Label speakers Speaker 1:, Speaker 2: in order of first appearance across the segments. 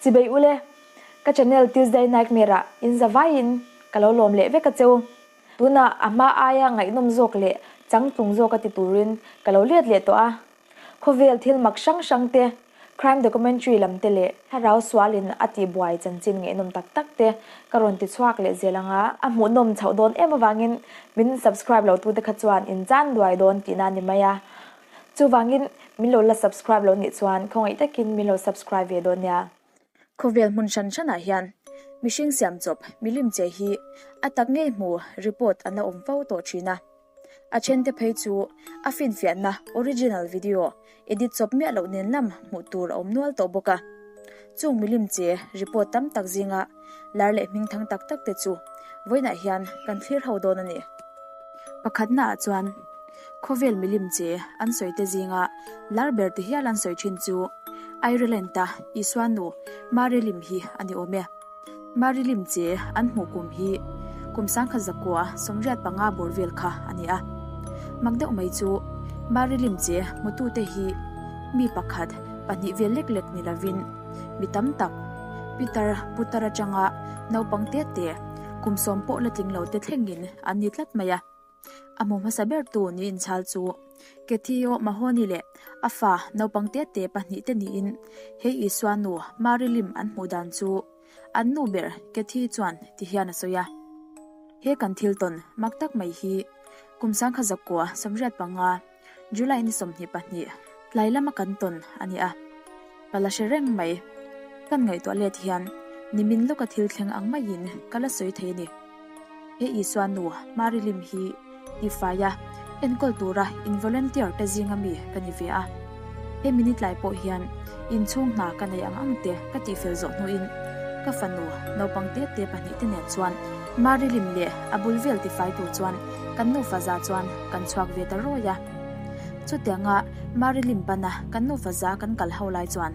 Speaker 1: Chibei ule, ka channel Tuesday Nightmare ah in za vaiin ka lo lawm leh vek a cheu. Tunah a hma aia ngaihnawm zawk leh changtlung zawk a ti turin ka lo let leh tawh a. Khawvel thil mak hrang hrang te, crime documentary lam te leh thlarau sualin a tihbuai chanchin ngaihnawm tak tak te ka rawn ti chhuak leh zel ang a. A hmuhnawm chhoh dawn em avangin min subscribe lo tute kha chuan in chan duai dawn tihna a ni mai a. Chuvangin min lo la subscribe lo nih chuan khawngaih takin min lo subscribe ve dawn nia.
Speaker 2: Khawvel hmun hran hranah hian mihring siam chawp milim che hi a tak ngei hmu report an la awm fo tawh thin a. A thente phei chu a finfiahna original video edit chawp miah loh nen lam hmuh tur a awm nual tawh bawk a. Chung milim che report tam tak zinga lar leh hmingthang tak tak te chu vawiinah hian kan thlir ho dawn a ni. Pakhatnaah chuan khawvel milim che an sawi te zinga lar ber ti hial an sawi thin chu Ireland-a Isua nu Mary lim hi a ni awm e. Mary lim che an hmuh kum hi kum sangkhat zakua 85 bawr vel kha a ni a. Mak deuh mai chu Mary lim che hmutute hi mi pakhat pahnih vel lek lek ni lovin mi tam tak Peter putar atanga naupang te te kum sawm pawh la tling lo te thlengin an ni tlat mai a. A hmu hmasa bertu ni inchhal chu Kethio Mahoney leh a fa naupang te te pahnih te niin he Isua nu Mary lim an hmuh dan chu an nu ber Kethy chuan ti hian a sawi a. He kan thil tawn mak tak mai hi kum sangkhat zakua 85 July ni 22 tlai lama kan tawn a ni a, ka la hre reng mai. Kan ngaihtuah let hian nimin lawka thil thleng ang maiin ka la sawi thei a ni. He Isua nu Mary lim hi tifai a, enkawl tura in volunteer te zinga mi ka ni ve a. He minute lai pawh hian inchhung hna ka nei ang ang te ka tihfel zawh hnuin ka fanu naupang te te pahnih te nen chuan Mary lim leh a bul vel tifai tur chuan kan nufa za chuan kan chhuak ve ta rawi a. Chutianga Mary lim pana kan nufa za kan kal ho lai chuan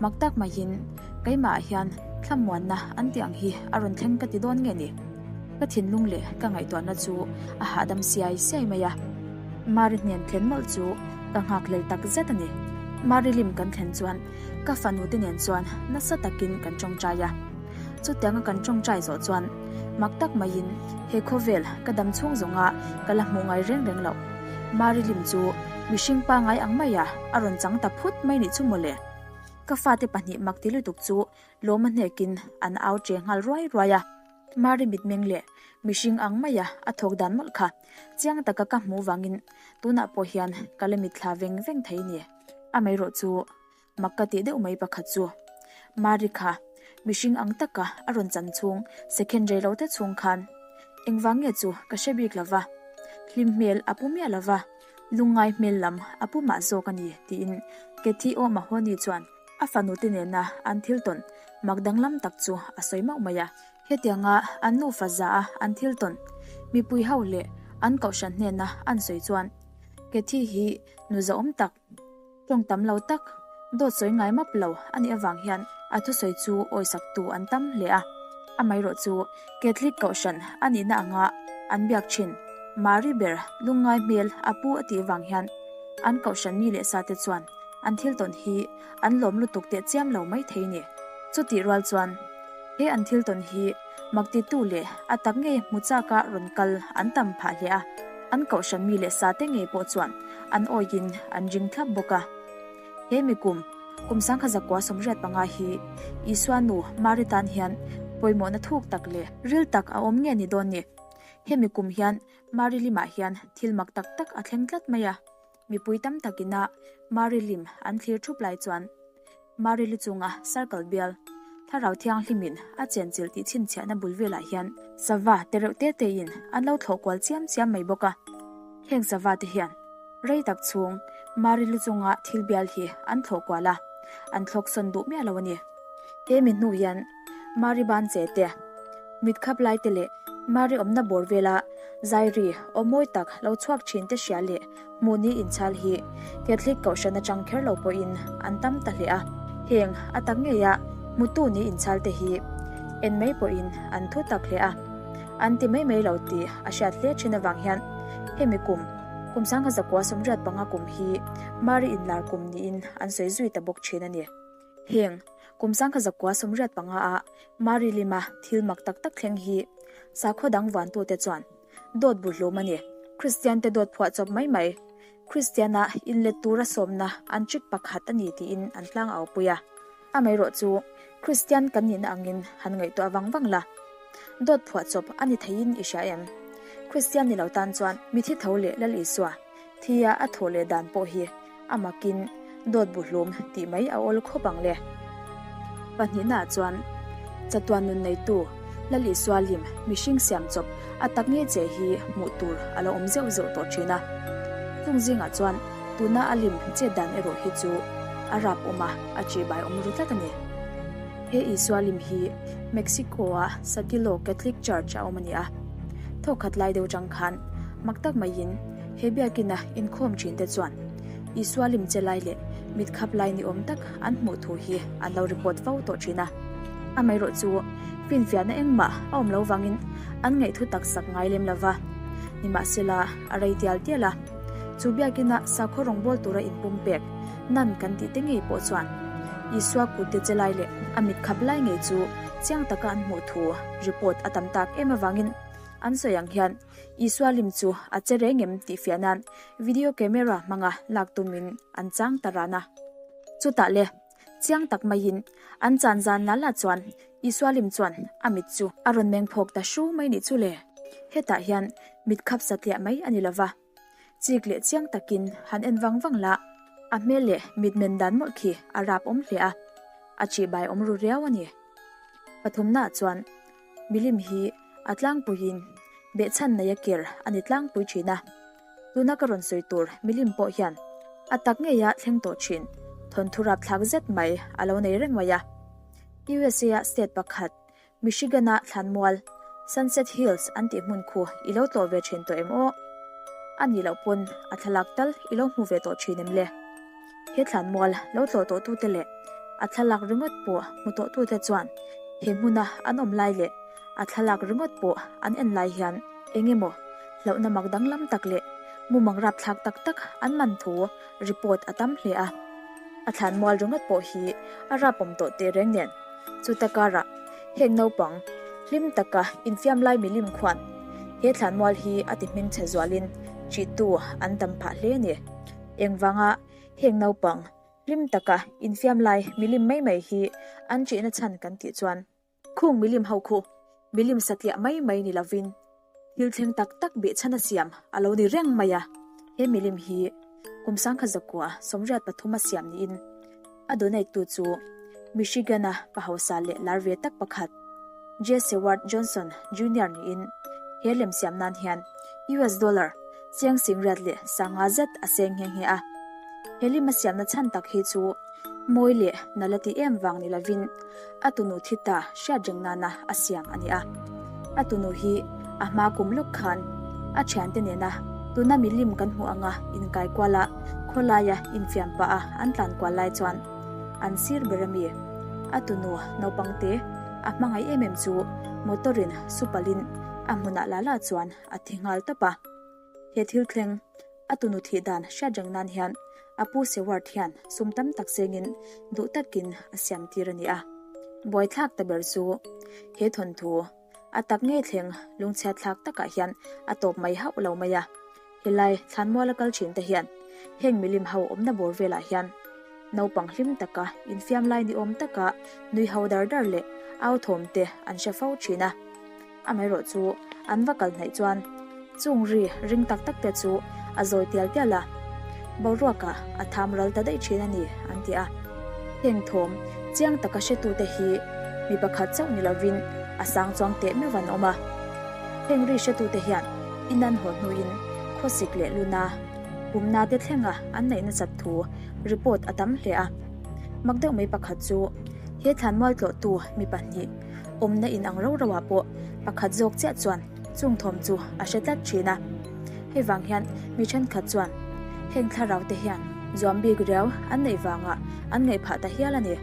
Speaker 2: mak tak maiin keimah ah hian thlamuanna an tih ang hi a rawn thleng ka ti dawn nge ni? Ka thinlung leh ka ngaihtuahna chu a hahdam siai siai mai a. Mary hnen thlen mawlh chu ka nghakhlel tak zet a ni. Mary lim kan thlen chuan ka fanu te nen chuan nasa takin kan tawngtai a. Chutianga kan tawngtai zawh chuan mak tak maiin he khawvel ka dam chhung zawnga ka la hmuh ngai reng reng loh. Mary lim chu mihring pangai ang maia a rawn chang ta phut mai nih chu mawle. Ka fate pahnih mak ti lutuk chu lawm a hnekin an au che nghal ruai ruai a. Mary mitmeng leh mihring ang maia a thawk dan mawlh kha chiang taka ka hmuh vangin tunah pawh hian ka la mitthla veng veng thei ni. Amaherawh chu mak ka tih deuh mai pakhat chu Mary kha mihring ang taka a rawn chan chhung second rei lo te chhung khan engvang nge chu ka hre bik lova, hlim hmel a pu miah lova, lungngai hmel lam a pu mah zawk a ni tiin Cathy O'Mahony chuan a fanu te nena an thil tawn mak danglam tak chu a sawi mauh mai a. Hetianga an nufa za a an thil tawn mipui ho leh an kohhran hnena an sawi chuan Cathy hi nu zahawm tak, tawng tam lo tak, dawt sawi ngai map lo a nih avang hian a thusawi chu awisak tu an tam hle a. Amaherawh chu Catholic kohhran a nihna anga an biak thin Mari ber lungngai hmel a pu a tih vang hian an kohhran mi leh sa te chuan an thil tawn hi an lawm lutuk teh chiam lo mai thei ni. Chutih rual chuan he an thil tawn hi mak titu leh a tak ngei hmu chaka rawn kal an tam phah hle a, an kohhran mi leh sa te ngei pawh chuan an awiin an ring thlap bawk a. He mi kum, kum sangkha zakua 85 hi Isua nu Mari tan hian pawimawhna thuk tak leh ril tak a awm nge ni dawn ni. Hemi kum hian Mari limah hian thil mak tak tak a thleng tlat mai a. Mipui tam takina Mari lim an thlir thup lai chuan Mari lu chunga circle bial Thlarau Thianghlimin a chenchilh tih chhinchhiahna bul velah hian sava te reuh te tein an lo thlawh kual chiam chiam mai bawk a. Heng sava te hian rei tak chhung Mari lu chunga thil bial hi an thlawh kual a, an thlawk sawn duh miah lo a ni. He mi hnu hian Mari ban che te, mit khap lai te leh Mari awmna bawr vela zairi aw mawi tak lo chhuak thin te hria leh hmuh ni inchhal hi Catholic kohhran atang kher lo pawhin an tam ta hle a. Heng a tak ngeia hmutu ni inchhal te hi en mai pawhin an thu tak hle a. An ti mai mai lo tih a hriat hle thin avang hian hemi kum, kum sangkhat zakua 85 kum hi Mari inlar kum niin an sawi zui ta bawk thin a ni. Heng. Kum 1985 a Mari lima thil mak tak tak thleng hi sakhaw dang vuantute chuan dawt bu hlum a ni. Kristiante dawt phuah chawp mai mai, Kristiana inlet tura sawmna an trick pakhat a ni tiin an tlang au pui a. Amaherawh chu Kristian kan nihna angin han ngaihtuah vang vang la, dawt phuah chawp a ni theiin i hria em? Kristian ni lo tan chuan mithi tho leh Lal Isua thia a thawh leh dan pawh hi A makin dawt bu hlum tih mai a awl khawp ang le. Pahnihnaah chuan chatuan nun neitu Lal Isua lim mihring siam chawp a tak ngei che hi hmuh tur a lo awm zeuh zeuh tawh thin a. Chung zingah chuan tuna a lim chet dan erawh hi chu a rap awm a, a ṭihbai awm ru tlat a ni. He Isua lim hi Mexico-a Saltillo Catholic Church a awm a ni a. Thawkhat lai deuh chang khan mak tak maiin He biakina inkhawm thinte chuan Isua lim che lai leh mit khap lai ni awm tak an hmuh thu hi an lo report fo tawh thin a. Amaherawh chu finfiahna engmah a awm lo vangin an ngaihthu tak sak ngai lem lo va. Nimahsela a rei tial tial a, chu biakina sakhaw rawngbâwl tura inpumpek nan kan tih te ngei pawh chuan Isua kut te che lai leh a mit khap lai ngei chu chiang taka an hmuh thu report a tam tak em avangin an sawi ang hian Isua lim chu a che reng em tih fiah nan video camera hmanga lak tumin an chang ta ran a. Chutah le, chiang tak maiin an chan zan la la chuan Isua lim chuan a mit chu a rawn meng phawk ta hru mai nih chu le. Hetah hian mit khap satliah mai a ni lova, chik leh chiang takin han en vang vang la, a hmel leh mit men dan mawlh khi a rap awm hle a, a chihbai awm ru riau a ni. Pathumnaah chuan milim hi A tlangpuiin behchhan nei a ker a ni tlangpui thin a, tuna ka rawn sawi tur milim pawh hian a tak ngeia thleng tawh thin thawnthu rapthlak zet mai a lo nei reng mai a. USA-a state pakhat Michigan-a thlanmual Sunset Hills an tih hmun khu i lo tlawh ve thin tawh em aw? A nih loh pawn a thlalak tal i lo hmu ve tawh thin em le? He thlanmual lo tlawh tawhtute leh a thlalak ringawt pawh hmu tawhtute chuan he hmuna an awm lai leh A thlalak ringawt pawh an en lai hian eng emaw hlauhna mak danglam tak leh mumang rapthlak tak tak an man thu report a tam hle a. A thlanmual ringawt pawh hi a rapawm tawh teh reng nen chuta karah heng naupang hlim taka infiam lai milim khuan he thlanmual hi a ti hmingchhe zualin ṭihtu an tam phah hle a ni. Engvanga heng naupang hlim taka infiam lai milim mai mai hi an ṭihna chhan kan tih chuan Khung milim ho khu milim satliah mai mai ni lovin thil thleng tak tak behchhan a siam a lo ni reng mai a. He milim hi kum sangkhat zakua 83 a siam niin a donate tu chu Michigan-a pa hausa leh lar ve tak pakhat J. Seward Johnson Junior niin he lem siam nan hian US dollar chiang singriat leh sanga zet a seng nghe nghe a. He lim a siamna chhan tak hi chu Mawi leh nala ti em vang ni lovin a tunu thi ta hriat reng nana a siam a ni a. A tunu hi a hma kum lawk khan a thiante nena tuna milim kan hmuh anga inkai kual a, khawlaia infiam pah a an tlan kual lai chuan an sir ber ami a tunu naupang te a hmangaih em em chu motor in supalin a hmunah la la chuan a thi nghal tawp a. He thil thleng A tunu thih dan hriat reng nan hian a pu Seward hian sum tam tak sengin duh takin a siam tir a ni a. Buaithlak ta ber chu he thawnthu a tak ngei thleng lungchhiat thlak takah hian a tawp mai hauh lo mai a. Helai thlanmual a kal thin te hian heng milim ho awmna bawr velah hian naupang hlim taka infiam lai ni awm taka nui ho dar dar leh au thawm te an hre fo thin a. Amaherawh chu an va kal hnaih chuan chung ri ring tak tak te chu a zawi tial tial a, boruakah a tham ral ta daih thin a ni an ti a. Heng thawm chiang taka hretute hi mi pakhat chauh ni lovin a sang chuang teh meuh an awm a. Heng ri hretute hian in an haw hnuin khawsik leh luna pumna te thlenga an neih nasat thu report a tam hle a. Mak deuh mai pakhat chu he thlanmual tlawhtu mi pahnih Awmna in ang rau rauah pawh pakhat zawk chiah chuan chung thawm chu a hre tlat thin a. Hei vang hian mi thenkhat chuan heng thlarau te hian zuam bik riau an neih vangah an ngaih phah ta hial a ni.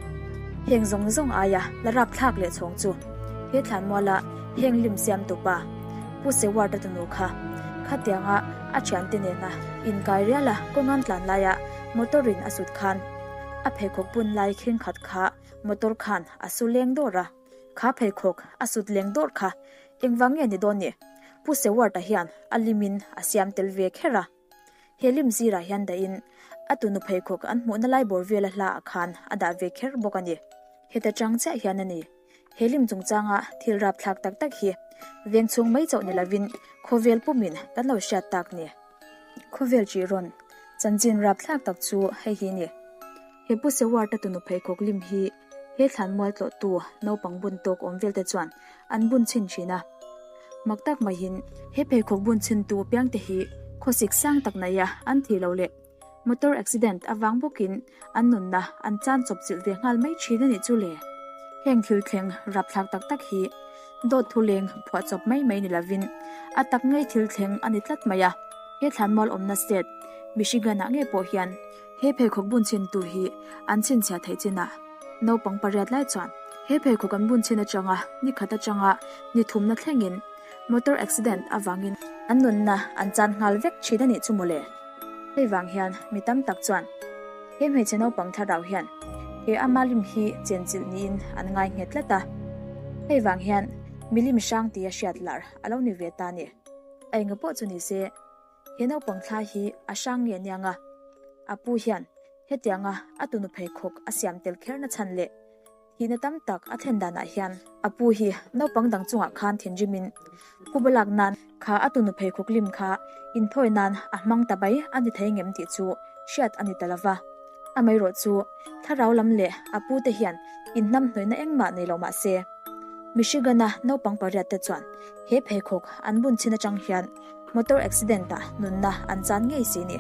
Speaker 2: Heng zawng zawng aia la rap thlak leh chhawng chu he thlanmuala heng lim siam tupa Pu Seward-a tunu kha khatianga a thiante nena inkai riala kawngan tlan laia motor in a sut khan a pheikhawk bun lai khing khat kha. motor khan a su leng dawr a, kha pheikhawk a sut leng dawr kha engvang nge ni dawn ni? Pu Seward-a hian a limin a siam tel ve kher a. He lim zirah hian dahin a tunu pheikhawk an hmuhna lai bawr vela hla ah khan a dah ve kher bawk a ni. Heta chang chiah hian a ni. He lim chungchanga thil rapthlak tak tak hi veng chhung mai chauh ni lovin khawvel pumin kan lo hriat tak ni. Khawvel ṭih rawn chanchin rapthlak tak chu hei hi ni. He Pu Seward-a tunu pheikhawk lim hi he thlanmual tlawhtu naupang bun tawk awm velte chuan an bun chhin thin a. Mak tak maiin he pheikhawk bun chhintu apiangte hi khawsik sang tak naia an thih loh leh motor accident avang bawkin an nunna an chan chawp chilh ve nghal mai thin a nih chu le. Heng thil thleng rapthlak tak tak hi dawt thu leng phuah chawp mai mai ni lovin a tak ngei thil thleng a ni tlat mai a. He thlanmual awmna state Michigan-ah ngei pawh hian He pheikhawk bun chhintu hi an chhinchhiah theih chinah naupang pariat lai chuan he pheikhawk an bun chhin atanga ni khat atanga ni thumna thlengin motor accident avangin an nunna an chan nghal vek thin a nih chu mawle. Hei vang hian mi tam tak chuan he hmeichhe naupang thlarau hian he ama lim hi chenchilh niin an ngai nghet tlat a, hei vang hian milim hrang tia hriat lar a lo ni ve ta a ni. A enga pawh chu ni se. He naupang thla hi a hrang nge aniang a, a pu hian hetianga a tunu pheikhawk a siam tel kher na chhan leh thihna tam tak a thlen danah hian a pu hi naupang dang chungah khan thinrimin phuba lak nan kha a tunu pheikhawk lim kha inthawi nan a hmang ta mai a ni thei ngem tih chu hriat a ni ta lova. Amaherawh chu thlarau lam leh a pu te hian inhnamhnawihna engmah nei lo mah se, Michigan-a naupang pariat te chuan he pheikhawk an bun chhin atang hian Motor accident ah nunna an chan ngei si ni.